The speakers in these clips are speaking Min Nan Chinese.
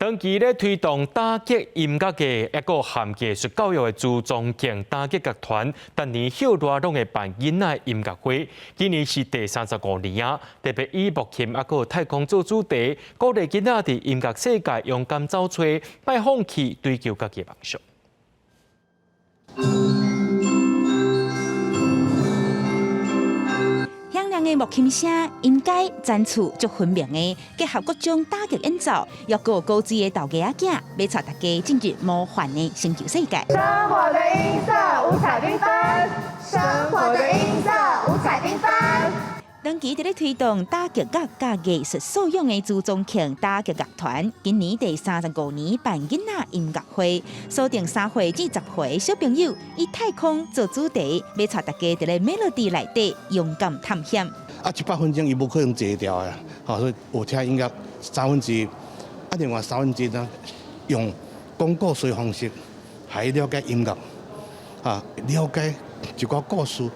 長期咧推動打擊音樂嘅一個含藝術教育的朱宗慶打擊樂團，逐年歇熱攏會辦囡仔音樂會，今年是第35年啊！特別以木琴抑閣太空做主題，鼓勵囡仔佇音樂世界勇敢走揣，莫放棄追求家己的夢想。響亮的木琴聲，音階層次足分明的，結合各種打擊演奏，抑閣古錐的豆芽仔囝，欲帶大家進入魔幻的星球世界。生活的音色五彩繽紛，生活的音色五彩繽紛。長期佇咧推動打擊樂佮藝術素養的朱宗慶打擊樂團，今年第35年辦囡仔音樂會，鎖定3歲至10歲小朋友，以太空做主題，欲帶大家佇咧 melody 內底勇敢探險。啊，100分鐘伊無可能坐牢的，吼，所以有聽音樂三分之一，啊，另外三分之一呢，用講故事方式來了解音樂，啊，了解一寡故事。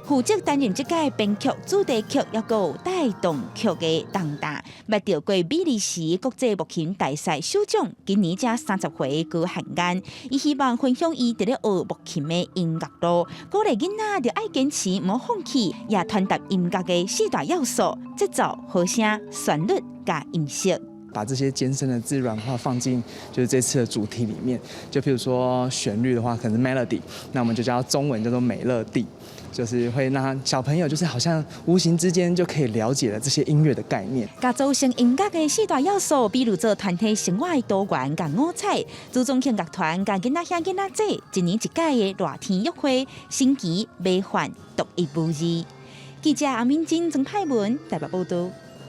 負責擔任這屆編曲、主題曲抑閣有帶動曲的重擔，捌得過比利時國際木琴大賽首獎，今年才30歲高漢安，伊希望分享伊佇咧學木琴的音樂路，鼓勵囡仔著愛堅持，毋好放棄，也傳達音樂的四大要素：節奏、和聲、旋律佮音色。把這些艱深的字軟化放進就是這次的主題裡面，就譬如說旋律的話，可能 melody，那我們就叫中文叫做美樂蒂。就是會讓小朋友就是好像無形之間就可以了解了這些音樂的概念。共組成音樂的四大要素，比如做團體生活的多元佮五彩，朱宗慶樂團佮囡仔兄囡仔姊，一年一屆的熱天約會，新奇、魔幻、獨一無二。記者阿敏珍、曾派文台北報道。